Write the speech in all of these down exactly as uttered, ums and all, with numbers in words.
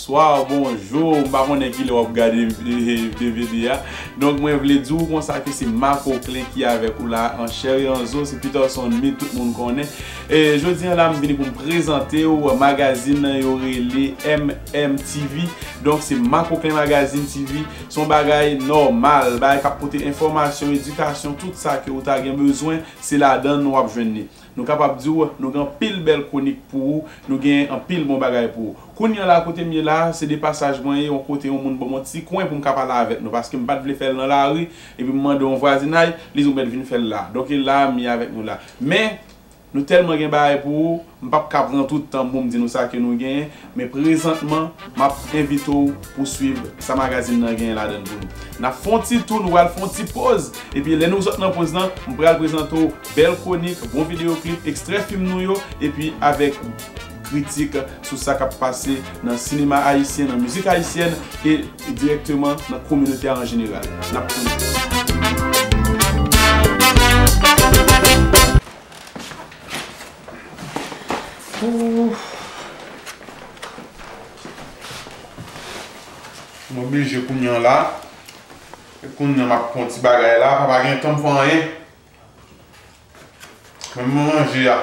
Bonswa, bonjou, m pa konnen kilè w ap gade, eh, D V D a. Donk, mwen vle di w konsa ke se Marc Auclin ki avèk ou la, an chè e an zo, se Peterson Mid, tout moun konnen. E jodi a la, m vini pou m prezante w magazin nan yo rele M M T V. Donk, se Marc Auclin Magazine T V. Se yon bagay nòmal, bagay k ap pote enfòmasyon, edikasyon, tout sa ke ou ta gen bezwen, se ladan l w ap jwenn li. Nou kapab di w, nou gen anpil bèl kwonik pou ou, nou gen anpil bon bagay pou ou. Kounye a la, kote m ye la, se de pasaj mwen ye, yon kote yon moun ban m yon ti kwen pou m ka pale avèk nou, paske m pa t vle fè l nan lari, epi m mande yon vwazinay, li di w mèt vin fè l la. Donk, e la, m ye avèk nou la. Men, nou tèlman gen bagay pou ou, m p ap ka pran tout tan pou m di nou sa ke nou genyen, men prezantman, m ap envite w pou swiv sa magazin nan genyen ladan l pou nou. N ap fè yon ti tou, nou pral fè yon ti poz, epi lè nou sot nan poz lan, m pral prezante w bèl kwonik, bon videyo klip, ekstrè fim nou yo, epi avèk kritik sou sa k ap pase nan sinema ayisyen, nan mizik ayisyèn e dirèkteman nan kominote a an jeneral. N ap tounen. Ouf. M oblije kounye a la. E kounye a m ap pran ti bagay la, pa, pa gen tan m fè anyen. Men m manje a.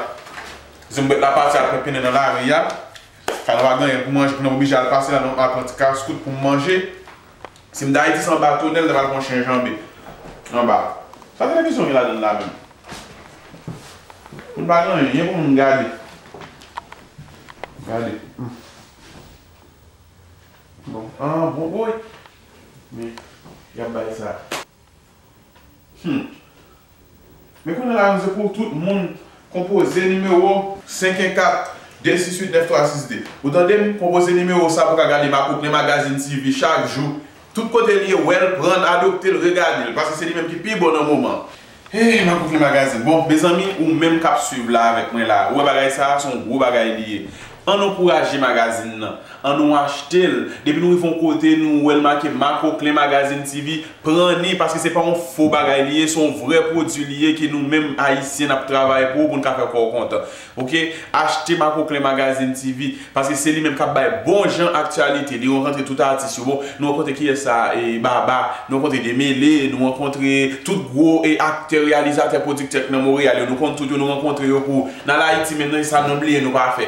Se m bèt la pase al pran pennen nan lari a. Sa nou pa gen anyen pou manje, pou nou oblije al pase la, nou al pran ti kaskout pou m manje. Si m t Ayiti, se anba tonèl, m ta pral pran chen janbe. Anba. Sa televizyon gen ladan l la menm? Moun pa gen anyen pou moun gade. Gade. Bon, ah, bon, woy. Men, y ap bay sa. Hmm. Men kounye a la, se pou tout moun konpoze nimewo senk en kat de sis uit nèf twa sis de. Ou tande m? Konpoze nimewo sa pou ka gade Marc Auclin Magazine T V chak jou. Tout kote l ye, wè l, pran l, adopte l, regade l, paske se li menm ki pi bon nan moman. Eh, Marc Auclin Magazine. Bon, mezanmi, ou menm k ap swiv la avèk mwen la, ou wè bagay sa a, se yon gwo bagay li ye. Ann ankouraje magazin nan. Ann nou achte l. Depi nou rive yon kote, nou wè l make Marc Auclin Magazine T V, pran ni, paske se pa yon fo bagay li ye, se yon vrè pwodui li ye ke nou menm Ayisyen n ap travay pou, pou n ka fè kò w kontan. Oke? Achte Marc Auclin Magazine T V, paske se li menm k ap bay bon jan aktyalite. Li rankontre tout atis yo. Bon, nou rankontre kiyès sa, e, Baba, nou rankontre Demele, nou rankontre tout gwo, e, aktè, reyalizatè, pwodiktè k nan Monreyal yo. Nou konn tout yo, nou rankontre yo pou, n al Ayiti menm nan, e sa nou bliye nou pa fè.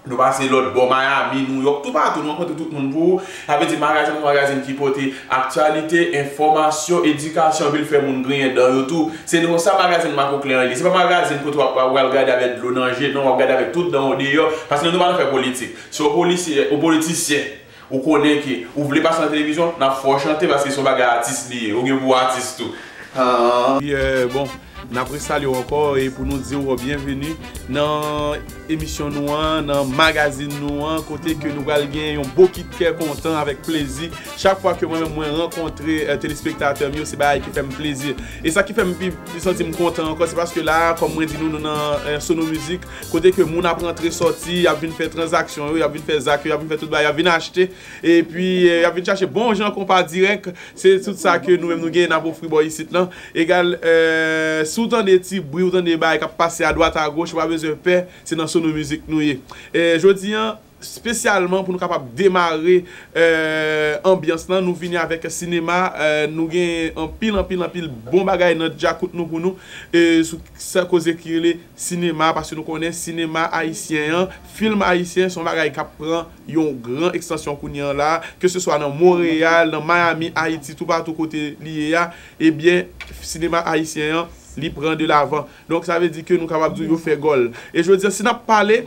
Nou pase lòt bò, Miami, New York, toupatou, nou rankontre tout moun pou ou. Sa vle di, magazin, yon magazin ki pote aktyalite, enfòmasyon, edikasyon, epi l fè moun griyen dan yo tou. Se konsa magazin Marc Auclin an ye. Se pa magazin kote w ap, w al gade avèk dlo nan je, non, w ap gade avèk tout dan w deyò, paske nou pa nan fè politik. Si w politisyen, w politisyen, ou konnen ke ou vle pase nan televizyon, n ap fè w chante, paske se yon bagay atis li ye. Ou gen pou w atis tou. Ah. Epi, euh, bon, n ap resalye w ankò e pou nou di w byenveni nan emisyon nou an, nan magazin nou an, kote ke nou pral gen yon bokit kè kontan avèk plezi. Chak fwa ke mwen menm mwen rankontre, eh, telespektatè m yo, se bagay ki fè m plezi. E sa ki fè m pi, pi santi m kontan ankò, se paske la, kòm mwen di nou, nou nan, eh, Sono Music, kote ke moun ap rantre sòti, y ap vin fè tranzaksyon yo, y ap vin fè zak yo, y ap vin fè tout bagay, y ap vin achte, epi, eh, y ap vin chache bon jan konpa dirèk. Se tout sa ke nou menm nou genyen n ap ofri bò isit lan. Egal, eh, si w tande ti bri, w tande bagay k ap pase adwat agoch, ou pa bezwen pè, se nan Sono Music nou ye. Eh, jodi an, espesyalman pou nou kapab demare, eh, anbyans lan, nou vini avèk sinema, eh, nou gen anpil, anpil, anpil bon bagay nan djakout nou pou nou, eh, sou sa koze ki rele sinema, paske nou konnen sinema ayisyen an, fim ayisyen, se yon bagay k ap pran yon gran ekstansyon kounye an la, ke se swa nan Monreyal, nan Miami, Ayiti, toupatou kote li ye a, ebyen, sinema ayisyen an, li pran de lavan. Donk, sa vle di ke nou kapab di yo fè gòl. E jodi a, si n ap pale,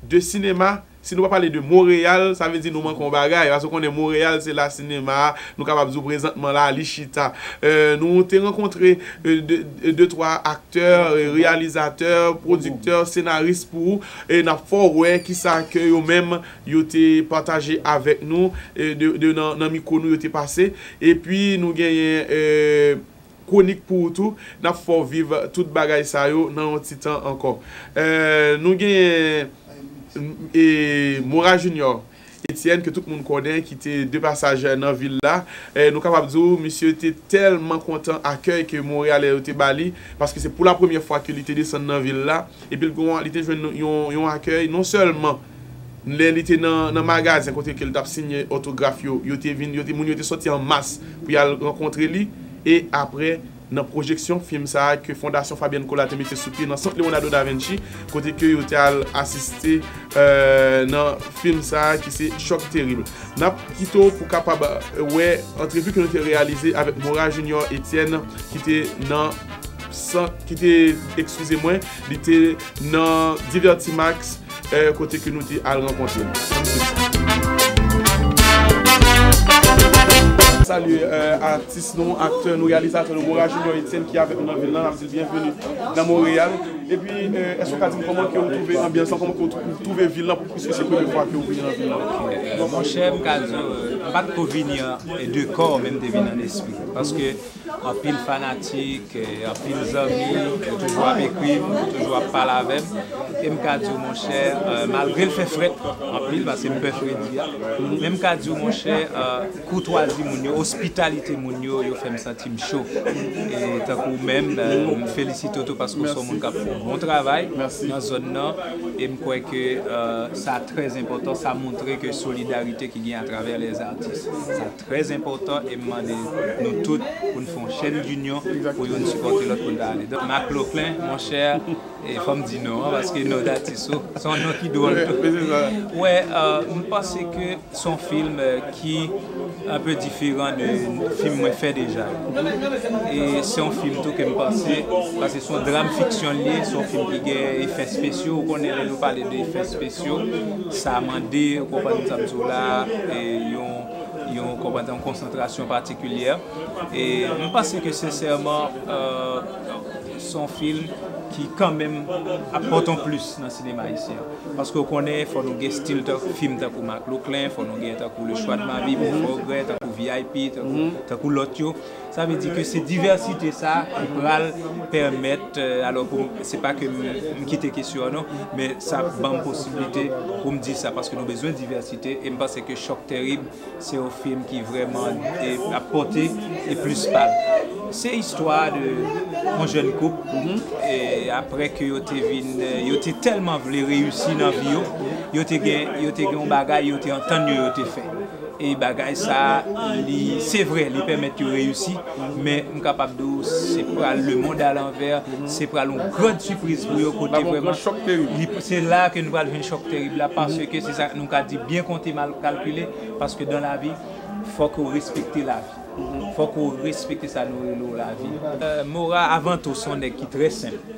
de sinema, si nou pa pale de Monreyal, sa vle di nou manke yon bagay. Paske w konnen Monreyal, se la sinema a, nou kapab di w prezantman la, li chita. Euh, nou te rankontre, euh, de, de, de twa aktè, euh, reyalizatè, pwodiktè, senaris pou, e n ap fè w wè kisa ke yo menm, yo te pataje avèk nou, e de, de nan, nan mikwo nou yo te pase. Epi nou genyen, euh, kwonik pou ou tou. N ap fè w viv tout bagay sa yo nan yon ti tan ankò. Eh, nou genyen, eh, Mora Junior Etienne, ke tout moun konnen, ki te de pasaj nan vil la. Eh, nou kapab di w, misye te tèlman kontan akèy ke Monreyalè yo te ba li, paske se pou la premyè fwa ke li te desann nan vil la. Epi l gen, li te jwenn yon, yon akèy, non sèlman Lè li te nan, nan magazen kote ke l t ap siyen otograf yo, yo te vin, yo te, moun yo te sòti an mas pou y al rankontre li. E apre, nan pwojeksyon fim sa a ke Fondasyon Fabienne Colas te mete sou pye nan Sant Leonardo da Vinci, kote ke yo te al asiste, euh, nan fim sa a ki se Chòk Terib. N ap kite w pou kapab, euh, wè antrevi ke nou te reyalize avèk Mora Junior Etienne, ki te nan sant, ki te, eskize mwen, li te nan Divertimax, euh, kote ke nou te al rankontre l. Ann swiv sa. Salye, euh, atis nou, aktè nou, reyalizatè nou, Mora Junior Etienne, ki avèk nou nan vil lan. N ap di l byenveni nan Monreyal. Epi, euh, èske w ka di m kòman ke w twouve anbyans lan, kòman ke w twou-, w twouve vil lan, piske se premye fwa ke w vini nan vil lan? Bon, monchè, m ka di w, euh, m pa t ko vini an, e de kò, men m te vini an espri. Paske anpil fanatik, eh, anpil zanmi, yo toujou ap ekri m, yo toujou ap pale avè m. E m ka di w, monchè, eh, malgre l fè frèt anpil, paske m pè fredi a, men m ka di w, monchè, eh, koutwazi moun yo, ospitalite moun yo, yo fè m santi m cho. E tankou w menm, eh, m felisite w tou paske w se yon moun k ap fè yon bon travay nan zòn nan. E m kwè ke, eh, sa trè enpòtan, sa montre ke solidarite ki gen atravè lèzatis. Sa trè enpòtan e m mande nou tout pou n fè yon chèn dinyon pou youn sipòte lòt pou n ta ale. Donk, Marc Loclin, monchè, e fò m di non an, paske non datis ou, se yon non ki dwòl tou. Wè, euh, m panse ke se yon fim, euh, ki enpe diferan de fim mwen fè deja yo. E se yon fim tou ke m panse, paske se yon dram fiksyon l ye, se yon fim ki gen efè espesyal, ou konnen lè nou pale de efè espesyal, sa mande, ou konprann sa m di w la, e yon yon, konprann, yon konsantrasyon patikilyè. E m panse ke sensèman, euh, se yon fim ki kanmenm ap pote yon plis nan sinema ayisyen an. Paske w konnen, fò nou gen stil tan, fim tankou Marc Loclin, fò nou gen tankou Le Choix de ma vie, Beau Forgrès, tankou V I P, tankou, tankou lòt yo. Sa vle di ke se divèsite sa ki pral pèmèt, euh, alò pou m, se pa ke m, m kite kesyon an non, men sa ban m posiblite pou m di sa, paske nou bezwen divèsite, e m panse ke Chòk Tèrib se yon fim ki vrèman, e, ap pote, e, plis pa l. Se istwa de yon jèn koup, e, apre ke yo te vin, e, yo te tèlman vle reyisi nan vi yo, yo te gen, yo te gen yon bagay, yo te antann yo, yo te fè. E bagay sa, li, se vre, li pèmèt yo reyisi, men m kapab di w, se pral lemonn alanvè, se pral yon gran sipriz pou yo, kote vrèman, li, se la ke nou pral jwenn chòk terib la, paske se sa nou ka di, byen konte, mal kalkile, paske dan lavi, fòk ou respekte lavi. Fòk ou respekte sa nou rele w lavi. Euh, Mora, avan tou, se yon nèg ki trè senp.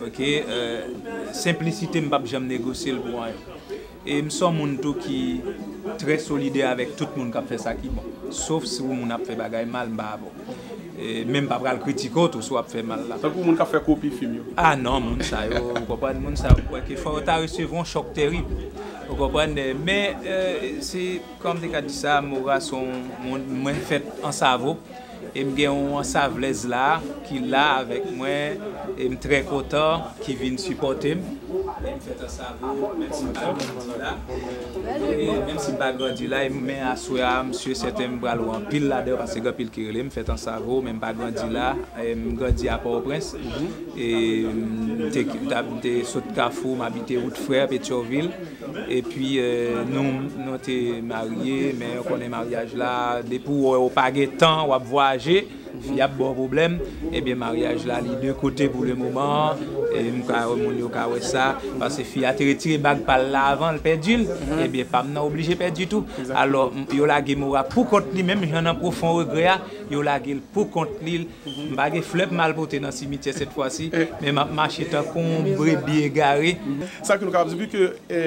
Ok? Euh, senplisite, m p ap janm negosye l pou anyen. E m se yon moun tou ki trè solidè avèk tout moun k ap fè sa ki bon. Sof si yon moun ap fè bagay mal, m pa avè w. E, men m pa pral kritike w tou si w ap fè mal la. Tankou moun k ap fè kopi fim yo. Ah non, moun sa yo, ou konprann, moun sa yo, m kwè ke fò yo ta resevwa yon chòk terib. Ou konprann, men, e, se, kòman m te ka di sa, Mora se yon moun, mwen fèt Ansavo. E m gen yon ansavlèz la, ki la avèk mwen, e m trè kontan, ki vin sipòte m. E m fèt Ansavo, menm si m pa grandi la. E menm si m pa grandi la, e men aswè a, m si e sèten m pral wè anpil ladan yo, paske gen anpil ki rele m, fèt Ansavo, men m pa grandi la. E m grandi a Pòtoprens. E m te, m t ap, m te sot Kafou, m abite Wout Frè, Petyonvil. Epi, e, nou, nou te marye, men ou konnen maryaj la, depi w wè ou pa gen tan, w ap vwayaje, fi ap ba w pwoblèm, ebyen, maryaj la, li de kote pou le moman, e m ka wè moun yo ka wè sa, paske fi a te retire bag pa l la avan, l pèdi l, ebyen, pa m nan oblije pèdi tou. Alò, m, yo lage Mora pou kont li menm, jan nan pwofon regrè a, yo lage l pou kont li, M pa gen flè pou m al pote nan simityè sèt fwa si, men m ap mache tankou yon brebi egare. Sa ke nou kapab di, pi ke, e,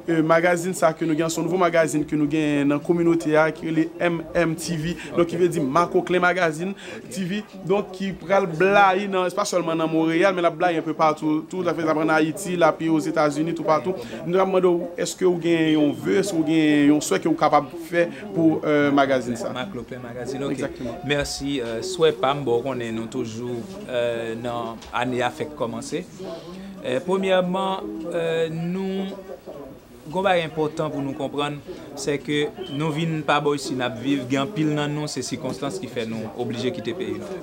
e, magazin sa ke nou gen, se yon nouvo magazin ke nou gen nan kominote a, ki rele M M T V. Donk, ki vle di Marc Loclin Magazine T V. Donk, ki pral blayi nan, se pa sèlman nan Monreyal, men l ap blayi enpe patou, tou, sa fè, sa pran nan Ayiti, l ap ye Ozetazini, toupatou. Nou ap mande w, èske w gen yon ve, èske w gen yon swè ke w kapab fè pou, e, magazin sa? Marc Loclin Magazine, ok. Exactement. Mèsi, e, swè pa m, bon, ou konnen nou toujou, e, nan ane a fèk kòmanse. E, premyèman, e, nou, gon bagay enpòtan pou nou konprann, se ke nou vin pa bò isi n ap viv, gen anpil nan nou, se sikonstans ki fè nou oblije kite peyi nou.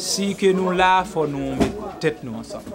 Si ke nou la, fò nou met tèt nou ansanm.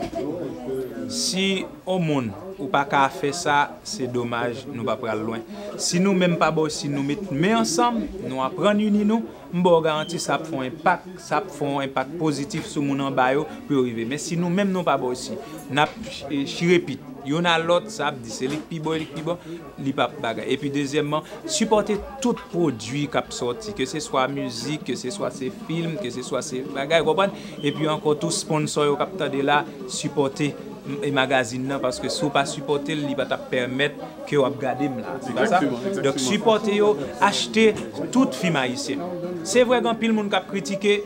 Si yon moun ou pa ka fè sa, se domaj, nou pa pral lwen. Si nou menm pa ba w siy, nou met men ansanm, nou aprann ini nou, m ba w garanti sa ap fè yon enpak, sa ap fè yon enpak pozitif sou moun anba yo pou yo rive. Men si nou menm nou pa ba w siy, n ap, eh, chire pit youn a lòt, sa ap di se li k pi bon, e li k pi bon, li p ap bagay. Epi dezyèmman, sipòte tout pwodui k ap sòti, ke se swa mizik, ke se swa se fim, ke se swa se bagay, w konprann? Epi ankò tou, sponsò yo k ap tande la, sipòte m-, e magazin nan, paske si w pa sipòte l, li pa t ap pèmèt ke w ap gade m la. Se pa sa? Egzakteman, egzakteman. Donk, sipòte yo, achte tout fim ayisyen. Se vre, gen anpil moun k ap kritike,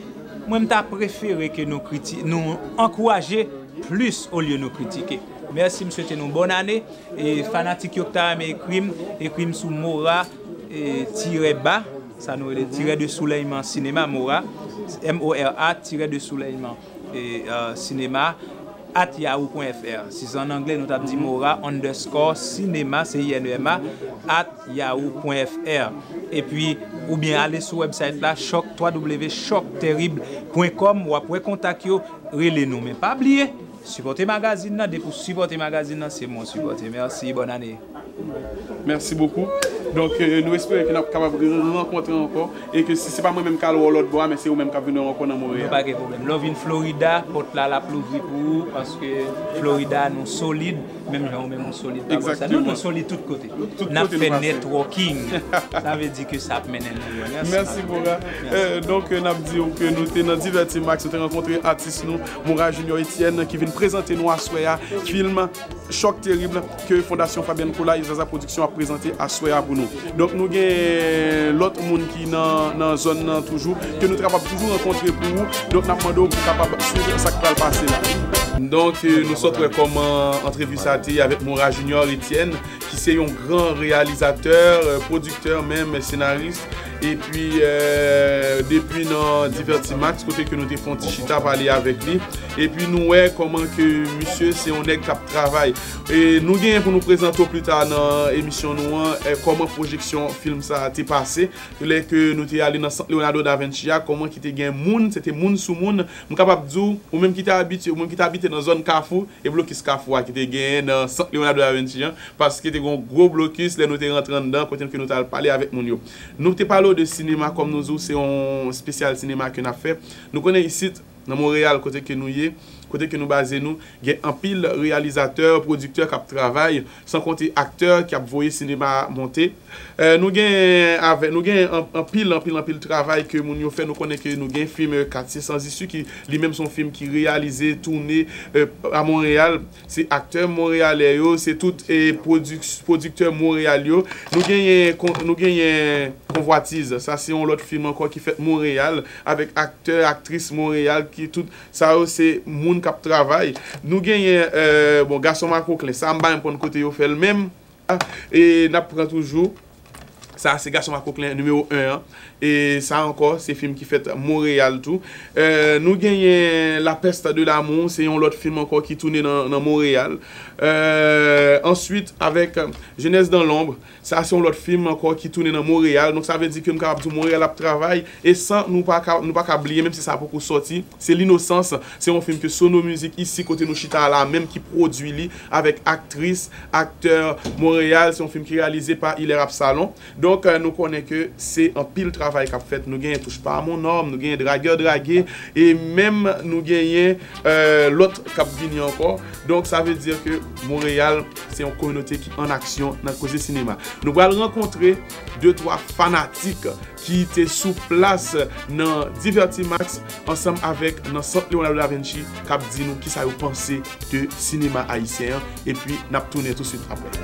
mwen, m ta prefere ke nou kriti-, nou ankouraje plis olye nou kritike. Mèsi, m swete nou bòn ane. E fanatik yo k ta renmen ekri m, ekri m sou Mora, e, tirè ba, sa nou rele tirè de soulèyman sinema, Mora, M O R A, tirè de soulèyman, e, e, sinema, at yahoo pwen F R. Si se an anglè, nou t ap di Mora underscore cinema, C I N E M A, at yahoo pwen F R. Epi, oubyen ale sou website la, Choc, w w w choc terrible pwen com, w ap wè kontak yo, rele nou. Men pa bliye, sipòte magazin nan, depi w sipòte magazin nan, se mwen w sipòte. Mèsi, bòn ane. Merci beaucoup. Donk, euh, nou espere ke n ap kapab re-, rankontre ankò e ke si se pa mwen menm k al wè w lòt bò a, men se ou menm k ap vin wè m ankò nan Monreyal. Nou pa gen pwoblèm. Lè w vin Florida, pòt la l ap louvri pou ou, paske Florida, nou solid, menm jan ou menm ou solid pa bò sa. Nou, nou solid tout kote. N ap fè networking. Sa vle di ke sa ap mennen nou lwen. Mèsi, Mora. Euh, donk, euh, n ap di w ke nou te nan Diverti Max, nou te rankontre atis nou, Mora Junior Etienne, ki vin prezante nou aswè a fim Choc Terrible ke Fondasyon Fabian Cola e Zaza Production ap prezante aswè a pou nou. Donk, nou gen lòt moun ki nan, nan zòn nan toujou, ke nou t kapab toujou rankontre pou ou. Donk, n ap mande w pou w kapab swiv sa k pral pase la. Donk, euh, nou sot wè kòman antrevi sa te ye avèk Mora Junior Etienne, ki se yon gran reyalizatè, euh, pwodiktè menm, senaris. Epi, euh, depi nan Diverti Max, kote ke nou te fè yon ti chita pale avèk li. Epi nou wè kòman ke misye se yon nèg k ap travay. E nou genyen pou nou prezante w pli ta nan emisyon nou an, eh, kòman pwojeksyon fim sa a te pase. Lè ke nou te ale nan Sant Leonardo da Vinci a, kòman ki te gen moun, se te moun sou moun. M kapab di w, ou menm ki te abitye, ou menm ki te abite nan zòn Kafou, e blokis Kafou a ki te genyen nan Sant Leonardo da Vinci an, paske te gen yon gwo blokis lè nou te rantre anndan, kote ke nou t al pale avèk moun yo. Nou te pale w de sinema, kòm nou di w, se yon espesyal sinema ke n ap fè. Nou konnen isit, nan Monreyal, kote ke nou ye, kote ke nou baze nou, gen anpil reyalizatè, pwodiktè k ap travay, san konte aktè ki ap voye sinema a monte. Euh, nou gen avè-, nou gen an-, anpil, anpil, anpil travay ke moun yo fè. Nou konnen ke nou gen fim, euh, Katye San Isi, ki li menm se yon fim ki reyalize, tounen, euh, a Monreyal. Se aktè monreyalè yo, se tout, eh, pwodik-, pwodiktè Monreyal yo. Nou genyen kon-, nou genyen Konvwatiz. Sa se yon lòt fim ankò ki fèt Monreyal avèk aktè, aktris Monreyal ki tout sa yo se moun k ap travay. Nou genyen, euh, bon, Gason Makoklen. Sa m pa menm konn kote yo fè l menm. E n ap pran toujou. Sa se Gason Makoklen nimewo en an. E sa ankò, se fim ki fèt Monreyal tou. Euh, nou genyen La Peste de l'amour, se yon lòt fim ankò ki tounen nan, nan Monreyal. Euh, answit, avèk, euh, Jeunesse dans l'ombre, sa se yon lòt fim ankò ki tounen nan Monreyal. Donk, sa vle di ke m kapab di w Monreyal ap travay. E san nou pa ka, nou pa ka bliye, menm si sa poko sòti, se L'innocence. Se yon fim ke Sono Music, isi kote nou chita a la menm, ki pwodui li avèk aktris, aktè Monreyal. Se yon fim ki reyalize pa Hilaire Absalon. Donk, euh, nou konnen ke se anpil travay k ap fèt. Nou genyen Touche pas à mon homme, nou genyen Dragueur dragué, e menm nou genyen, euh, lòt k ap vini ankò. Donk, sa vle di ke Monreyal, se yon kominote ki an aksyon nan koze sinema. Nou pral rankontre de twa fanatik ki te sou plas nan Diverti Max ansanm avèk nan Sant Leonardo da Vinci k ap di nou kisa yo panse de sinema ayisyen an, epi n ap tounen tousuit apre.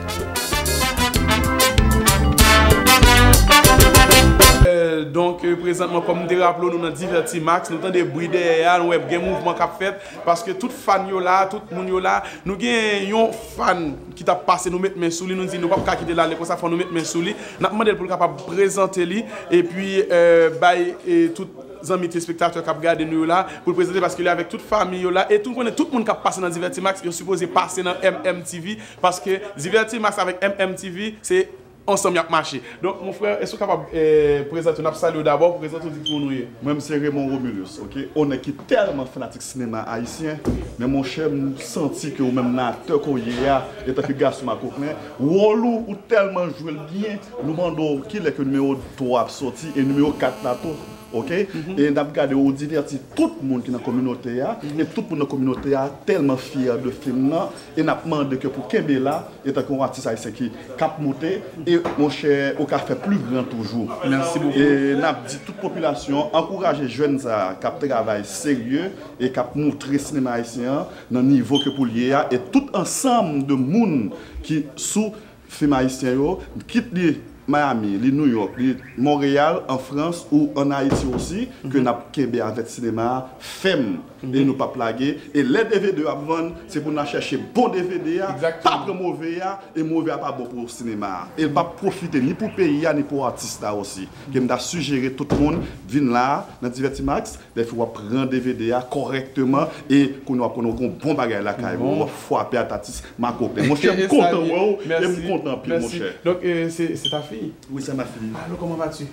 Euh, donk, euh, prezantman, kòm m te raple w, nou nan Diverti Max, nou tande bri dèyè a, nou wè gen mouvman k ap fèt, paske tout fan yo la, tout moun yo la, nou gen yon fan ki t ap pase, nou met men sou li, nou di nou p ap ka kite l ale konsa, fò nou met men sou li. N ap mande l pou l kapab prezante li, epi, euh, bay, e, tout zanmi telespektatè k ap gade nou yo la, pou l prezante, paske li avèk tout fanmi yo la, e tou, nou konnen tout moun k ap pase nan Diverti Max, yo sipoze pase nan M M T V, paske Diverti Max avèk M M T V, se Ansanm y ap mache. Donk, mon frè, èske w kapab, eh, prezante w? N ap salye w dabò, prezante w, di ki moun ou ye. Mwen, m se Raymond Romulus, ok? Yon nèg ki tèlman fanatik sinema ayisyen, men monchè, m santi ke ou menm nan aktè ke w ye a, etanke gason makoklen, wòl ou, ou tèlman jwe l byen, nou mande w kilè ke nimewo twa ap sòti e nimewo kat la tou, ok? E n ap gade w, ou divèti tout moun ki nan kominote a, e tout moun nan kominote a tèlman fyè de fim nan, e n ap mande ke pou kenbe la, etanke yon atis ayisyen ki, k ap moute, e monchè, ou ka fè pli gran toujou. Mèsi bokou. E n ap di tout popilasyon an, ankouraje jèn sa a k ap travay serye e k ap moutre sinema ayisyen an nan nivo ke pou l ye a, e tout ansanm de moun ki sou fim ayisyen yo, kit li Miami, li New York, li Montréal, an Frans ou an Ayiti osi, ke n ap kenbe avèk sinema a fèm. E nou p ap lage. E lè D V D yo ap vann, se pou n al chèche bon D V D a, pa pran move a, e move a pa bon pou sinema a. E l p ap pwofite ni pou peyi a, ni pou atis la osi. Ke m ta sijere tout moun vin la a, nan Divertimax, lè fi w ap pran D V D a kòrèkteman, e kounye a w ap konnen w gen yon bon bagay lakay ou, w ap frape ak atis makoklen. Monchè, m kontan wè w, e m kontan anpil, monchè. Donc, euh, c'est, c'est ta fille? Oui, c'est ma fille. Alors, comment vas-tu?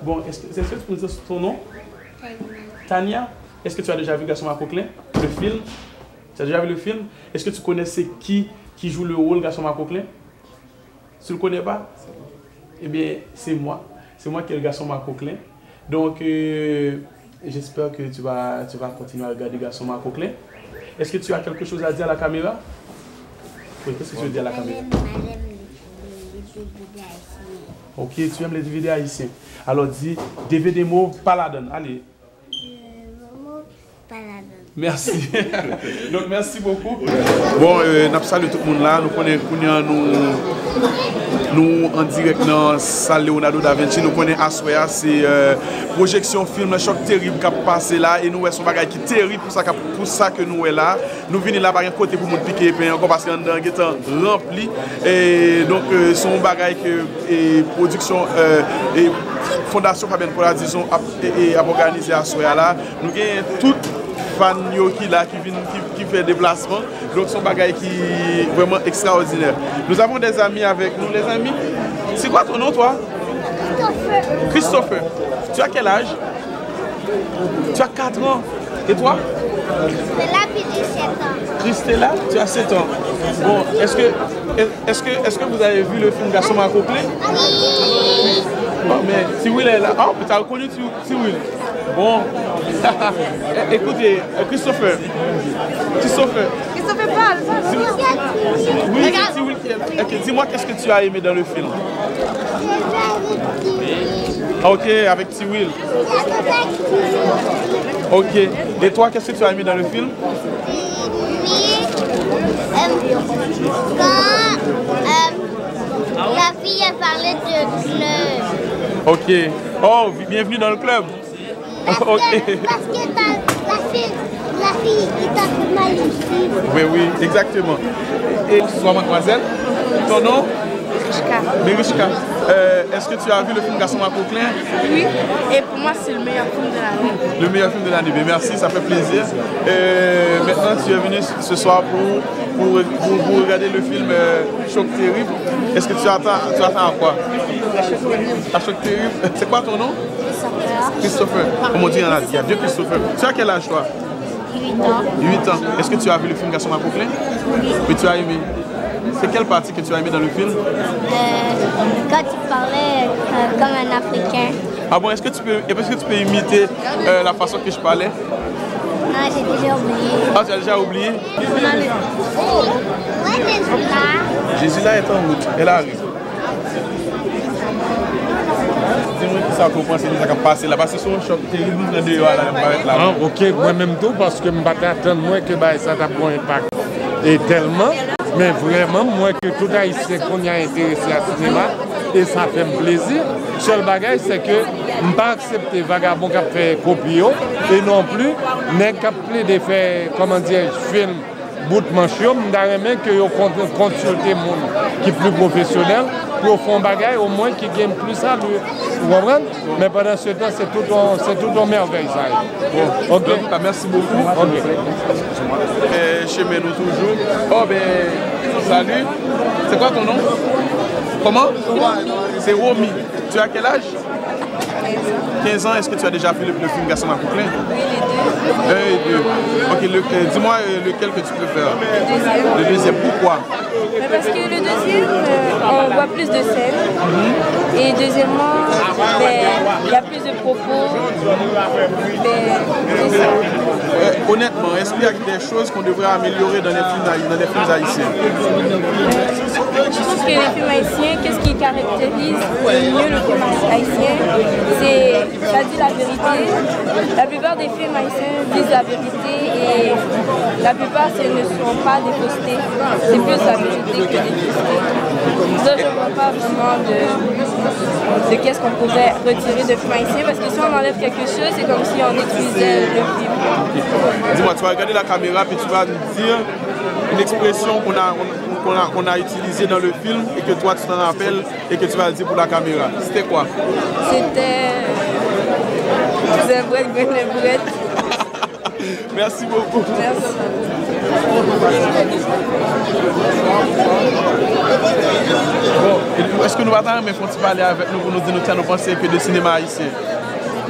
Bon, est-ce que, est-ce que tu peux me dire ton nom? Tania. Tania? Est-ce que tu as déjà vu Garçon Makoklen? Le film? Tu as déjà vu le film? Est-ce que tu connais c'est qui qui joue le rôle Garçon Makoklen? Tu le connais pas? Eh bien, c'est moi. C'est moi qui est le Garçon Makoklen. Donc, euh, j'espère que tu vas, tu vas continuer à regarder Garçon Makoklen. Est-ce que tu as quelque chose à dire à la caméra? Oui, qu'est-ce que tu veux dire à la caméra? Mwen renmen, mwen renmen les, les, les D V D haïtiens. Ok, tu aimes les D V D haïtiens. Alors dis, D V D mauve, pa ladann. Allez. Euh, Momo, pa ladann. Mèsi. Donk, mèsi bokou. Bon, euh, n ap salye tout moun la. Nou konnen kounye a nou, nou an dirèk nan sal Leonardo da Vinci. Nou konnen aswè a, se, euh, pwojeksyon fim nan, Chòk Terib k ap pase la. E nou wè se yon bagay ki terib pou sa k ap, pou sa ke nou wè la. Nou vini la, pa gen kote pou moun pike epen ankò, paske anndan an gentan ranpli. E donk, euh, se yon bagay ke, e, pwodiksyon, euh, e Fondasyon Fabienne Paul-Addison ap, e, e, ap òganize aswè a la. Nou gen tout fan yo ki la, ki vin, ki, ki fè deplasman. Donk, se yon bagay ki vrèman ekstraòdinè. Nous avons des amis avec nous, les amis. C'est quoi ton nom, toi? Christopher. Christopher. Tu as quel âge? Tu as quatre ans. Et toi? Christella, puis j'ai sept ans. Christella, tu as sept ans. Bon, est-ce que, est-ce que, est-ce que vous avez vu le film Garçon Makoklen? Oui. Bon, mais Tiwil est là. Oh, tu as reconnu Tiwil? Tiwil. Bon. Écoutez, euh, Christopher. Christopher. Christopher, parle, parle. Oui, c'est Tiwil qui est là. Ok, dis-moi, qu'est-ce que tu as aimé dans le film? Ok, avec Tiwil. Ok. Et toi, qu'est-ce que tu as aimé dans le film? Euh, quand, euh, la fille a parlé de club. Ok. Oh, vi-, bienvenue dans le club. Paske, paske ta, la fi, la fi, li ta fè mal isi. Oui, oui, exactement. Et bonsoir, mademoiselle. Ton nom? Merichka. Merichka. Euh, est-ce que tu as vu le film Garçon Makoklen? Oui, et pour moi, c'est le meilleur film de l'année. Le meilleur film de l'année. Ben, merci, ça fait plaisir. Euh, maintenant, tu es venu ce soir pour, pour, pour, pour regarder le film, euh, Choc Terrible. Est-ce que tu attends, tu attends à quoi? À Choc Terrible. C'est quoi ton nom? Christopher. Christopher. Comme on dit, il y en a, il y a deux Christopher. Tu as quel âge, toi? Huit ans. Huit ans. Est-ce que tu as vu le film Garçon Makoklen? Oui. Et tu as aimé? C'est quelle partie que tu as aimé dans le film? Euh, quand il parlait, euh, comme un Africain. Ah bon, est-ce que tu peux, est-ce que tu peux imiter, euh, la façon que je parlais? Non, j'ai déjà oublié. Ah, tu as déjà oublié? Jésus là est en route. Elle arrive. Di mwen kisa ke w panse de sa k ap pase la, paske se yon chòk terib nou pran deyò a la, n ap parèt la. Ah, ok, mwen menm tou, paske m pa t atann mwen ke bagay sa t ap gen yon enpak e tèlman, men vrèman, m wè ke tout Ayisyen kounye a enterese a sinema, e sa fè m plezi. Sèl bagay, se ke m pa aksepte vagabon k ap fè kopi yo, e non plis nèg k ap plede fè, kòman dirèj, fim bout manch yo, m ta renmen ke yo kon-, konsilte moun ki pli pwofesyonèl pou yo fè yon bagay omwen ki gen plis sali. Ou konprann? Men pandan se tan, se tout yon, se tout yon mèvèy sa ye. Bon, ok. Antouka, mèsi bokou. Ok. Eh, chemen nou toujou. Oh, ben, salut. C'est quoi ton nom? Comment? C'est Romy. Tu as quel âge? Quinze ans. Est-ce que tu as déjà vu le, le film Garçon Makoklè? Oui, les deux. Un et deux. Ok, le- euh, dis-moi euh, lequel que tu préfères. Le deuxième. Le deuxième. Pourquoi? Mais parce que le deuxième, euh, on voit plus de scènes. Et deuxièmement, ben, il y a plus de propos. Ben, c'est ça. Euh, honnêtement, est-ce qu'il y a des choses qu'on devrait améliorer dans les films, haï- dans les films haïtiens? Je pense que les films haïtiens, qu'est-ce qui caractérise le mieux le film haïtien? C'est, ça dit la vérité. La plupart des films haïtiens disent la vérité et la plupart, ce ne sont pas des faussetés. C'est plus la vérité que des faussetés. Donc, je ne vois pas vraiment de, de qu'est-ce qu'on pourrait retirer de film haïtien parce que si on enlève quelque chose, c'est comme si on détruisait le film. Dis-moi, tu vas regarder la caméra puis tu vas me dire une expression qu'on a, on, qu'on a, qu'on a utilisée dans le film et que toi tu t'en rappelles et que tu vas le dire pour la caméra. C'était quoi? C'était zenbrèt, grenn zenbrèt. Merci beaucoup. Merci. Bon, èske nou pa ta renmen fè yon ti pale avèk nou pou nou di nou sa nou panse ke de sinema ayisyen?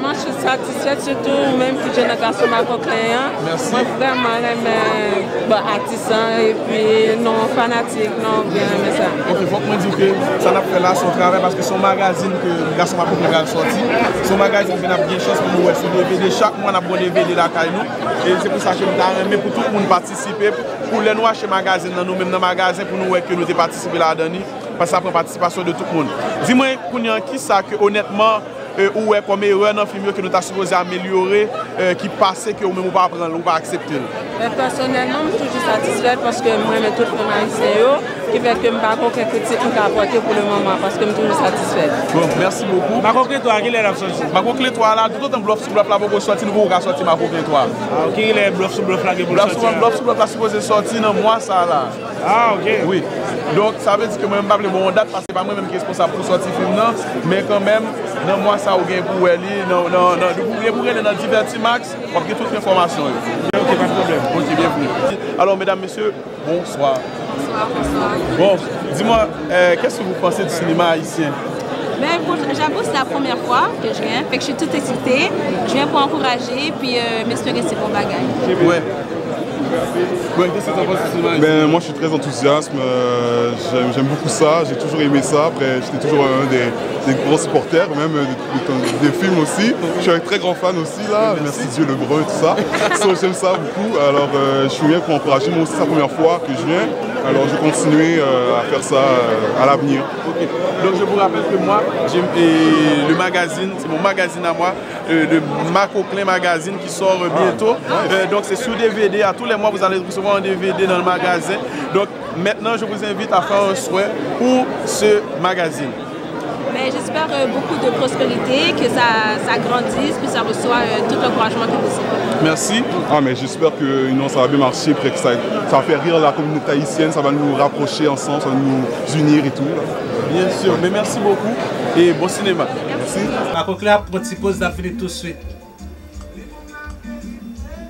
Mwen, je suis satisfaite, surtout ou menm ki jwenn nan Gason Makoklè an. Mèsi. Mwen vrèman renmen, bon, atis lan, epi nou fanatik, nou byen renmen sa. Ok, fòk mwen di w ke sa n ap fè la se yon travay, paske se yon magazin ke Gason Makoklè pral sòti. Se yon magazin ke n ap gen chans pou nou wè sou D V D. Chak mwa n ap gen D V D lakay nou. E se pou sa ke m ta renmen pou tout moun patisipe, pou lè nou achte magazin nan, nou menm nan magazen, pou nou wè ke nou te patisipe ladan li, paske sa pran patisipasyon de tout moun. Di mwen kounye a, kisa ke onètman, e, ou wè kòm erè nan fim yo ke nou ta sipoze amelyore, e, ki pase ke ou menm ou pa pran l, ou pa aksepte l? Men pèsonèlman, m toujou satisfèt paske m renmen tout fim ayisyen yo, ki fè ke m pa gen okenn kritik m ka pòte pou le moman, paske m toujou satisfèt. Bon, mèsi bokou. Makoklè twa, kilè l ap sòti? Makoklè twa la, toutotan Blòf sou Blòf la poko sòti, nou poko ka sòti Makoklè twa. Ah, kilè Blòf sou Blòf la gen pou l sòti a? Blòf sou Blòf la sipoze sòti nan mwa sa la. Ah, ok. Wi. Donk, sa vle di ke mwen, m pa vle ba w yon dat, paske se pa mwen menm ki responsab pou sòti fim nan, men kanmenm, nan mwa sa, ou gen pou wè li, nan, nan, nan, ou gen pou rele nan Divertimax, w ap gen tout enfòmasyon yo. Ok, pa de pwoblèm. Ok, byenveni. Alors, mesdames, messieurs, bonsoir. Bonsoir, bonsoir. Bon, dis-moi, euh, qu'est-ce que vous pensez du cinéma haïtien? Ben, pour- j'avoue, c'est la première fois que je viens, fait que je suis toute excitée. Je viens pour encourager, puis euh, m'espérer c'est bon bagage. Ouais. Ouais, qu'est-ce que t'en penses du cinéma haïtien? Ben, moi, je suis très enthousiaste. Euh, j'aime, j'aime beaucoup ça. J'ai toujours aimé ça. Après, j'étais toujours un des, des grands supporters, même euh, des, des films aussi. Je suis un très grand fan aussi, là. Merci Dieu, Lebrun, tout ça. So, j'aime ça beaucoup. Alors, euh, je suis venu pour encourager. Moi aussi, c'est la première fois que je viens. Alors, je vais continuer euh, à faire ça euh, à l'avenir. Ok. Donc, je vous rappelle que moi, j'ai et le magazine, c'est mon magazine à moi, euh, le Makoklè Magazine qui sort euh, bientôt. Euh, donc, c'est sur D V D. À tous les mois, vous allez recevoir un D V D dans le magasin. Donc, maintenant, je vous invite à faire un souhait pour ce magazine. Mais j'espère euh, beaucoup de prospérité, que ça, ça grandisse, que ça reçoit euh, tout l'encouragement que possible. Merci. Ah, mais j'espère que non, ça va bien marcher, puis que ça, ça va faire rire la communauté haïtienne, ça va nous rapprocher ensemble, ça va nous unir et tout. Là. Bien sûr, mais merci beaucoup et bon cinéma. Merci. Makoklè ap pran ti poz, l ap vini tou swit.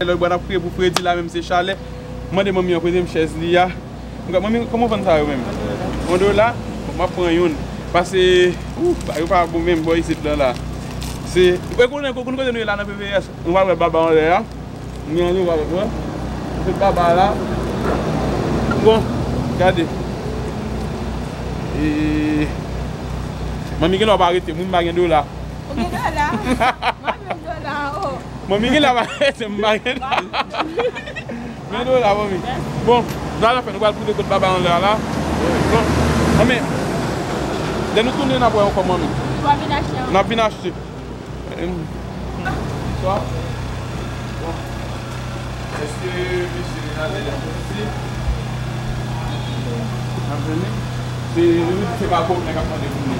Lè w ap kriye pou Fredi la menm se chalè. M mande manmi an kote m chèz li a. M di, "Manmi, kòman w vann sa yo menm?" Yon dola? Bon, m ap pran youn. Pase, ou, ba yo pa bon menm bò isit lan la. Se, e konnen, konnen kote nou ye la nan P V S. Nou pral wè baba anlè a. M gen randevou avèk mwen. Se baba la. Bon, gade. E, manmi gen lè w pa rete, mwen m pa gen dola. Ou gen dola? Mwen menm dola, oh. Manmi gen la pa rete, m pa gen la. Men dola, manmi. Bon, nou al fè, nou pral pote kot baba anlè a la. Bon, manmi, lè nou tounen, n ap wè ankò, manmi. Ou ap vin achte ankò? N ap vin achte. Em, bonswa. Bon. Èske mesye Denazel ap vini? Ap vini? Se, se pa kòb nèg ap mande pou li.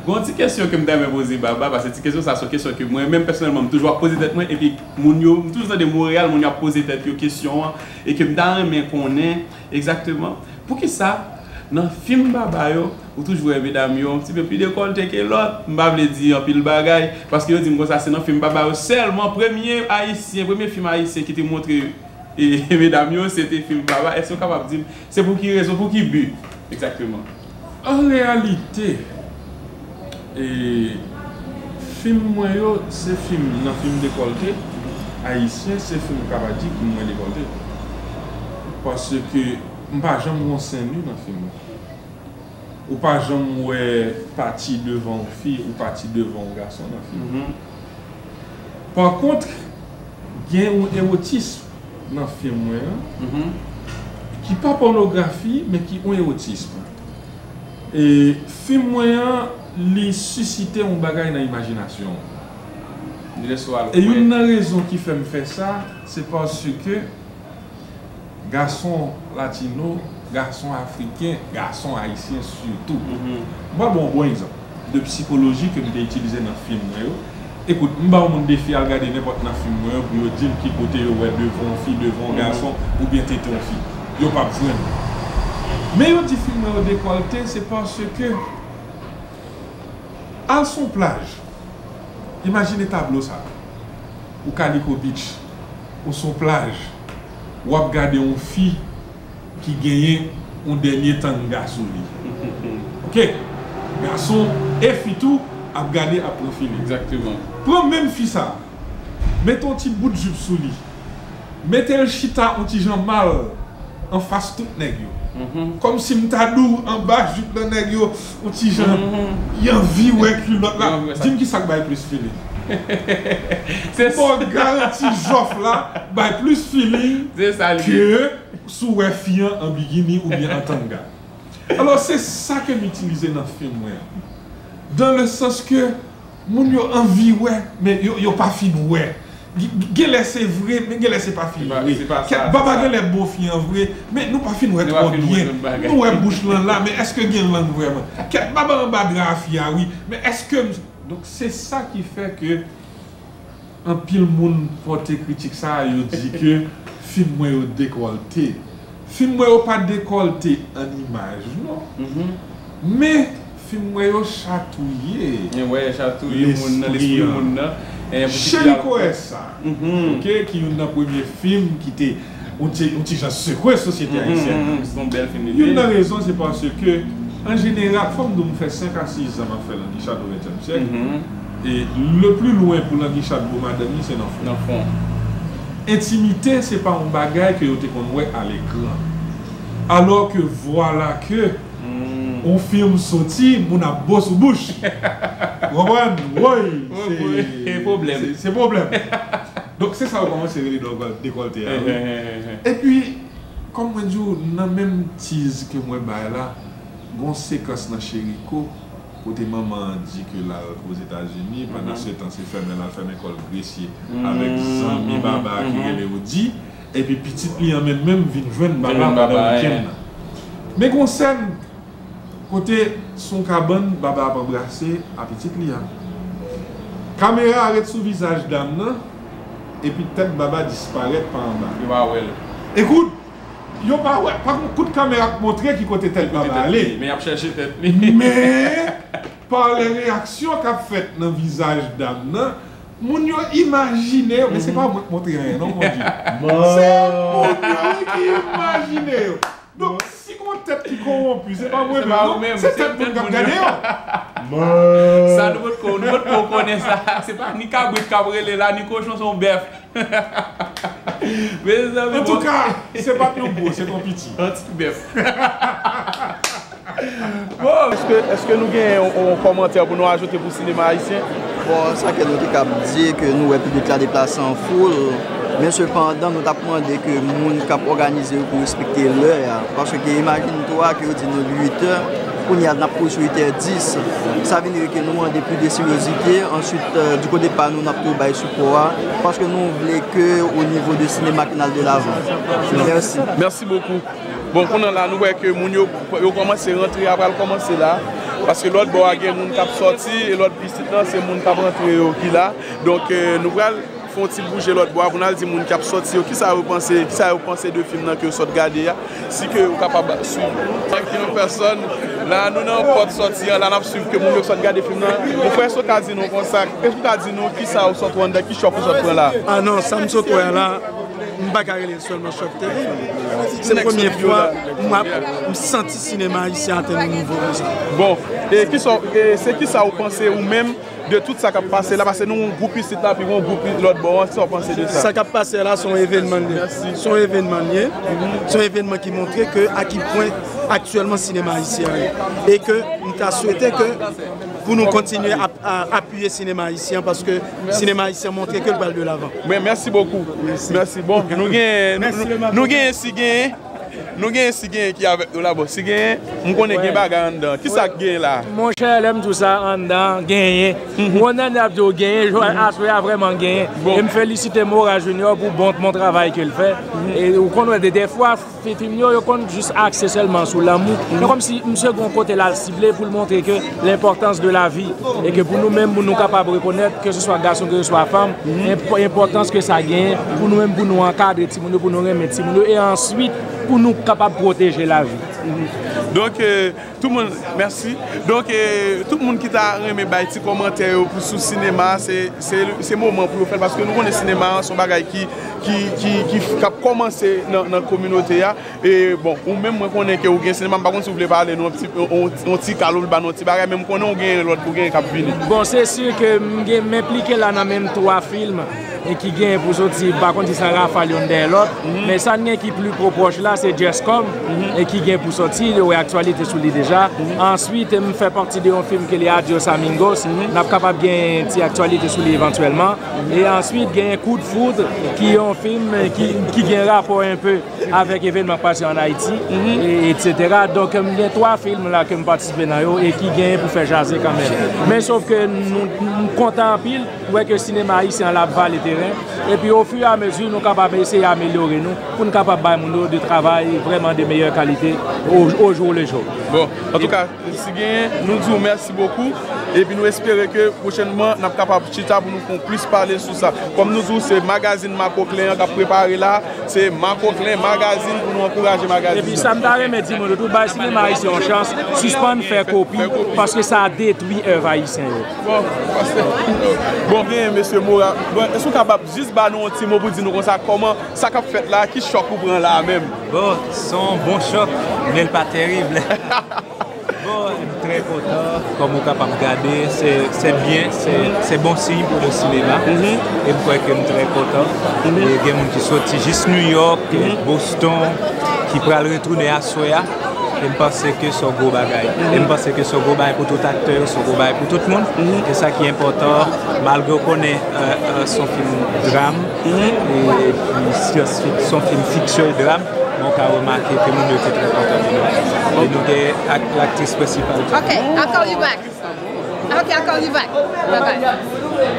Gon ti kesyon ke m ta renmen poze baba, paske ti kesyon sa se yon kesyon ke mwen menm pèsonèlman m toujou ap poze tèt mwen, epi moun yo, m toujou tande Monreyal, moun yo ap poze tèt yo kesyon an, e ke m ta renmen konnen egzakteman poukisa nan fim baba yo, ou toujou wè medam yo yon ti pe pli dekòlte ke lòt. M pa vle di anpil bagay, paske yo di m konsa se nan fim baba yo sèlman, premye ayisyen, premye fim ayisyen ki te montre e, medam yo, se te fim baba. Èske w kapab di m se pou ki rezon, pou ki bi egzakteman? An reyalite, e, fim mwen yo, se fim, nan fim dekòlte ayisyen, se fim m ka pa di ki mwen dekòlte. Paske m pa janm wè yon sen ni nan fim mwen. Ou pa janm wè pati devan yon fi, ou pati devan yon gason nan fim. Mhm. Pa kont, gen yon ewotism nan fim mwen an, mhm, ki pa pònografi, men ki yon ewotism. E fim mwen an, li sisite yon bagay nan imajinasyon. Li lese w al kwè. E youn nan rezon ki fè m fè sa, se paske gason latino, gason afriken, gason ayisyen sitou. Mhm. M pral ba w yon bon egzanp de psikoloji ke m te itilize nan fim mwen yo. Ekout, m ba yon moun defi al gade nenpòt nan fim mwen yo pou yo di m ki kote yo wè devan yon fi, devan yon, mhm, gason, oubyen tete yon fi. Yo p ap jwenn. Men yo di fim mwen yo dekòlte, se paske al sou yon plaj. Imajine tablo sa. Ou Kaliko Beach, ou sou yon plaj, w ap gade yon fi ki genyen yon dènye tanga sou li. Ok? Gason e fi tou ap gade, ap pran feeling. Egzakteman. Pran menm fi sa, mete yon ti bout jip sou li, mete l chita yon ti jan mal anfas tout nèg yo. Mhm. Kòmsi m ta di w anba jip nan nèg yo, yon ti jan, mhm, y anvi wè kilòt la. Y anvi wè sa. Di m ki sa k bay plis feeling. Se sa. Bon, garanti jòf la bay plis feeling, se sa li ye, ke si w wè fi an an bikini oubyen an tanga. Alò, se sa ke m itilize nan fim mwen an. Dans le sens ke moun yo anvi wè, men yo, yo pa fin wè. G-, g-, genlè se vre, men genlè se pa fin vre. Se pa, se pa sa, se pa sa. Kèt baba genlè bo fi an vre, men nou pa fin wè twò byen. Nou pa fin wè tout bagay. Nou wè bouch lan la, men èske gen lang vrèman? Kèt baba anba dra a fi a, wi, men èske m, donk, se sa ki fè ke anpil moun pote kritik sa a, yo di ke fim mwen yo dekòlte. Fim mwen yo pa dekòlte an imaj, non. Mhm. Men, fim mwen yo chatouye, e, wè, chatouye moun nan, lespri, lespri an, moun nan. E, pou ki Cheri Koyès sa, mhm, ok, ki youn nan premye fim ki te yon ti, yon ti jan sekwe sosyete, mhm, ayisyèn nan. Mhm, se yon bèl fim li te ye. Youn nan rezon, se paske, an jeneral, fò m di w, m fè senk a sis zan m ap fè Langi Chat o ventyèm syèk. Mhm. E le pli lwen pou Langi Chat bo madanm li, se nan fwon. Nan fwon. Entimite, se pa yon bagay ke yo te konn wè alekran. Alò ke vwala ke, hmm, yon fim soti, moun ap bo sou bouch. Ou konprann? Woy, woy, se, se pwoblèm. Se, se pwoblèm. Donk, se sa yo kòmanse rele dèkòl-, dekòlte a, wi. Epi, kòm mwen di w, nan menm tiz ke mwen bay la, gon sekans nan Cherico, kote manman an di ke l al Ozetazini, pandan se tan se fèmen l al fèmen kò l Gresye avèk zanmi baba a ki rele Odi, epi pitit li an menm menm vin jwenn baba pandan wikenn nan. Men gon sèn kote se yon kabann baba ap anbrase a pitit li a. Kamera a ret sou vizaj dam nan, epi tèt baba disparèt pa anba. Yo pa wè l. Ekout, yo pa wè, pa gon kout kamera k montre ki kote tèt baba ale. Men y ap chèche tèt li. Men, pa lè reyaksyon k ap fèt nan vizaj dam nan, moun yo imajine yo, men se pa mwen k montre anyen non, Bondye. Se moun yo wi ki imajine yo. Donk, si gon tèt ki kowonpi, se pa mwen menm non, se tèt moun k ap gade yo. Sa nou potko, nou potko konnen sa. Se pa ni kabrit k ap rele la, ni kochon, se yon bèf. Mezanmi, bon. Antouka, se pa t yon gwo, se t yon piti. Yon ti bèf. Bon. Èske, èske nou gen yon, yon kòmantè pou nou ajoute pou sinema ayisyen? Bon, sa ke nou te kab di, ke nou wè piblik la deplase an foul, men sepandan, nou t ap mande ke moun k ap òganize yo pou respekte lè a. Paske imajine twa ke yo di nou uit è, kounye a n ap kouri sou uit è dis. Sa vin rive ke nou mande plis de seryozite. Answit, euh, di kote pa nou, n ap toujou bay sipò a, paske nou vle ke o nivo de sinema ki n al de lavan. Mèsi. Mèsi bokou. Bon, kounye a la, nou wè ke moun yo, yo kòmanse rantre, a pral kòmanse la. Paske lòt bò a gen moun k ap sòti, e lòt pitit lan, se moun k ap rantre yo ki la. Donk, euh, nou pral fè yon ti bouje lòt bò a pou n al di moun k ap sòti yo, kisa yo panse, kisa yo panse de fim nan ke yo sot gade a. Si ke ou kapab swiv. San ki yon pèsòn, la, nou nan pòt sòti an, la, n ap swiv ke moun yo sot gade fim nan. Mon frè, èske w ka di nou konsa, èske w ka di nou kisa ou sot wè anndan, ki chòk ou sot pran la? Ah non, sa m sot wè a la, m pa ka rele l sèlman chòk terib. Se premye fwa m ap, m santi sinema ayisyen atenn yon nivo konsa. Bon, e kisa, e se kisa ou panse ou menm de tout sa k ap pase la, paske nou gen yon gwoup isit la, pi gen yon gwoup lòt bò an, sa w panse de sa? Sa k ap pase la, se yon evènman li ye. Se yon evènman li ye. Se yon evènman ki montre ke a ki pwen aktyèlman sinema ayisyen an ye. E ke m ta swete ke pou nou kontinye ap, a, apiye sinema ayisyen an, paske sinema ayisyen montre ke l pral de lavan. Mwen, mèsi bokou. Mèsi. Bon, nou gen, nou, nou, nou gen si gen Nou gen si genyen ki avèk nou la, bon, si genyen, m konnen gen bagay anndan. Kisa k genyen la? Monchè, lè m di w sa, anndan genyen. Ou konn lè nèg ap di w genyen, jwè aswè a vrèman genyen. E m felisite Mora Junior pou bon, bon travay ke l fè. E ou konn wè, de, dèfwa, fi, fim yo, yo konn jis akse sèlman sou lanmou. Men kòmsi misye gen yon kote l al sible pou l montre ke lenpòtans de lavi. E ke pou nou menm, pou nou kapab rekonèt, ke se swa gason, ke se swa fanm, enp-, enpòtans ke sa genyen pou nou menm, pou nou ankadre timoun yo, pou nou renmen timoun yo, e answit, pou nou kapab pwoteje lavi. Donk, e, tout moun, mèsi. Donk, e, tout moun ki ta renmen bay ti kòmantè yo pou, sou sinema, se, se, se moman pou yo fè l, paske nou konnen sinema an se yon bagay ki, ki, ki, ki, k ap kòmanse nan, nan kominote a. E, bon, ou menm, mwen konnen ke ou gen sinema, m pa konn si w vle pale nou yon ti, yon, yon, yon ti kal, ou vle ba nou yon ti bagay, men m konnen ou gen lòt, ou gen k ap vini. Bon, se si ke m gen, m enplike la nan menm twa fim, e ki gen pou soti, m pa konn si sa rafal yonn dèyè lòt, men sa n gen ki pli pwopwòch la, se Jescom, e ki gen pou soti, yo wè aktyalite sou li deja. Answit, m fè pati de yon fim ke li Adios Amigos, n ap kapab gen ti aktyalite sou li evantyèlman. E answit, gen Coup de Foudre, ki yon fim ki, ki gen rapò enpe avèk evènman k pase ann Ayiti, e, etsetera. Donk, m gen twa fim la ke m patisipe nan yo e ki genyen pou fè jaze kanmenm. Men sof ke nou, m kontan anpil wè ke sinema ayisyen an la ap vale teren. Epi, ofiramezi, nou kapab eseye amelyore nou pou n kapab bay moun yo de travay vrèman de meyè kalite au, au jour le jour. Bon, antouka, si genyen, nou di w mèsi bokou. Epi nou espere ke pwochènman, n ap kapab chita pou nou fè yon plis pale sou sa. Kòm nou di w, se magazin Makoklen an k ap prepare la. Se Makoklen Magazin pou nou ankouraje magazin. Epi sa m ta renmen di moun yo tou, bay sinema ayisyen yon chans, sispann fè kopi, paske sa detwi èv ayisyen yo. Bon, paske, bon, gen mesye Mora. Bon, èske w kapab jis ba nou yon ti mo pou di nou konsa, kòman sa k ap fèt la, ki chòk ou pran la menm? Bon, se yon bon chòk, men l pa tèrib. Bon, m trè kontan, kòm ou kapab gade, se, se byen, se, se bon siy pou le sinema. E m kwè ke m trè kontan. E gen moun ki soti jis New York, Boston, ki pral retounen aswè a. E m panse ke se yon gwo bagay. E m panse ke se yon gwo bagay pou tout aktè yo, se yon gwo bagay pou tout moun. E sa ki enpòtan, malgre w konnen, euh, euh, se yon fim dram, e, epi syans fik-, se yon fim fiksyon e dram, men w ka remake ke moun yo te trè kontan de nou. E nou gen ak-, laktris prensipal. Okay, I'll call you back. Okay, I'll call you back. Bye bye.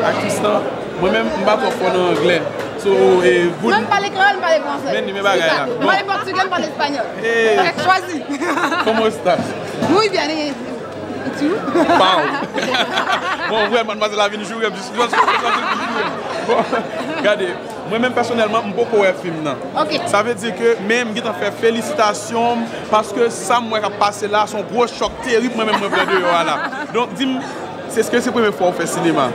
Aktris lan, mwen menm, m pa twò fò nan anglè. So, e, good. Mwen, m pale kreyòl, m pale fransè. Men, men bagay la. M pale pòtigè, m pale espanyòl. Hey. Chwazi. ¿Cómo estás? Muy bien, y, y tú? Pow. Bon, vrèman, madmwazèl la vin joure m jis. Bon, gade, mwen menm pèsonèlman, m poko wè fim nan. Ok. Sa vle di ke, men m gentan fè felisitasyon m, paske sa m wè k ap pase la, se yon gwo chòk terib mwen menm mwen pran deyò a la. Donk, di m, èske se premye fwa w fè sinema?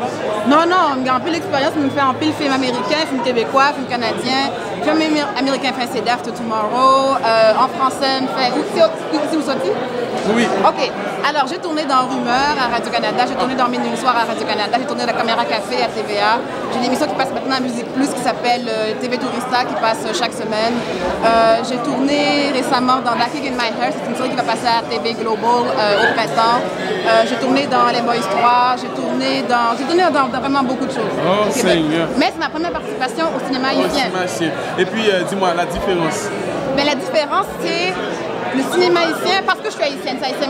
Non, non, m gen anpil eksperyans, m fè anpil fim ameriken, fim kebekwa, fim kanadyen, fim amer-, ameriken, fè Say Death to Tomorrow, euh, an fransè, m fè, ou, se, se, se ou soti? Oui. Ok. Alors, j'ai tourné dans Rumeur à Radio-Canada, j'ai tourné dans Minuit le soir à Radio-Canada, j'ai tourné dans Caméra Café à T V A. J'ai une émission qui passe maintenant à Musique Plus qui s'appelle, euh, T V Turista, qui passe, euh, chaque semaine. Euh, j'ai tourné récemment dans Lucky in My Hair, c'est une série qui va passer à T V Global, euh, au printemps. Euh, j'ai tourné dans Les Boys trois, j'ai tourné dans, j'ai tourné dans, dans vraiment beaucoup de choses au Québec. Oh, Seigneur. Mais c'est ma première participation au cinéma haïtien. Epi, euh, di mwa, la diferans. Ben, la différence, c'est le cinéma haïtien, parce que je suis haïtienne, c'est haïtien,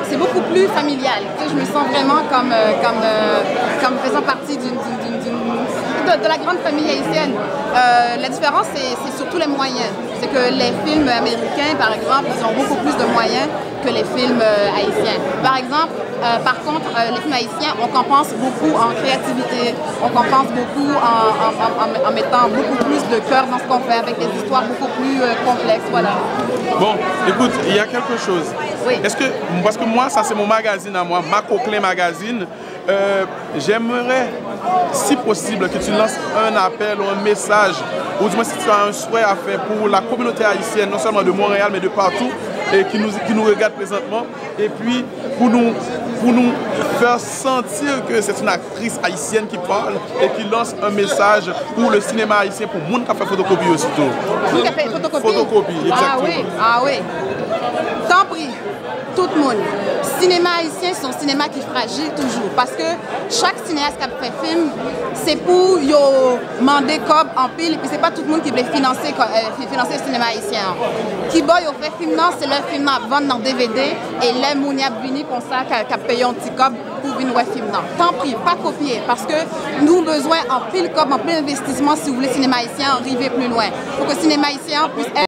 c'est beaucoup plus familial. Tu sais, je me sens vraiment comme, euh, comme, euh, comme faisant partie d'une, d'une, d'une, d'une, de, de la grande famille haïtienne. Euh, la différence, c'est, c'est surtout les moyens. C'est que les films américains, par exemple, ils ont beaucoup plus de moyens que les films, euh, haïtiens. Par exemple, euh, par contre, euh, les films haïtiens, on compense beaucoup en créativité, on compense beaucoup en, en, en, en, en mettant beaucoup plus de cœur dans ce qu'on fait, avec des histoires beaucoup plus, euh, complexes, voilà. Bon, écoute, il y a quelque chose. Oui. Est-ce que, parce que moi, ça c'est mon magazine à moi, Makoklen Magazine, euh, j'aimerais, si possible, que tu lances un appel ou un message ou du moins si tu as un souhait à faire pour la communauté haïtienne, non seulement de Montréal, mais de partout, et qui nous, qui nous regarde présentement, et puis pour nous, pour nous faire sentir que c'est une actrice haïtienne qui parle et qui lance un message pour le cinéma haïtien, pour moun k ap fè fotokopi yo sitou. Moun k ap fè fotokopi. Fotokopi, Ah exactement. Oui, ah oui. Tanpri, tout moun. Sinema ayisyen se yon sinema ki frajil toujou. Paske chak sineyas k ap fè fim, se pou yo mande kòb anpil, epi se pa tout moun ki vle finanse, kò- eh, fi- finanse sinema ayisyen an. Kibò yo fè fim nan, se lè fim nan ap vann nan D V D, e lè moun y ap vini konsa, k ap peye yon ti kòb pou vin wè fim nan. Tanpri, pa kopye, paske nou bezwen anpil kòb, anpil envestisman si w vle sinema ayisyen an rive pli lwen. Pou ke sinema ayisyen an pwis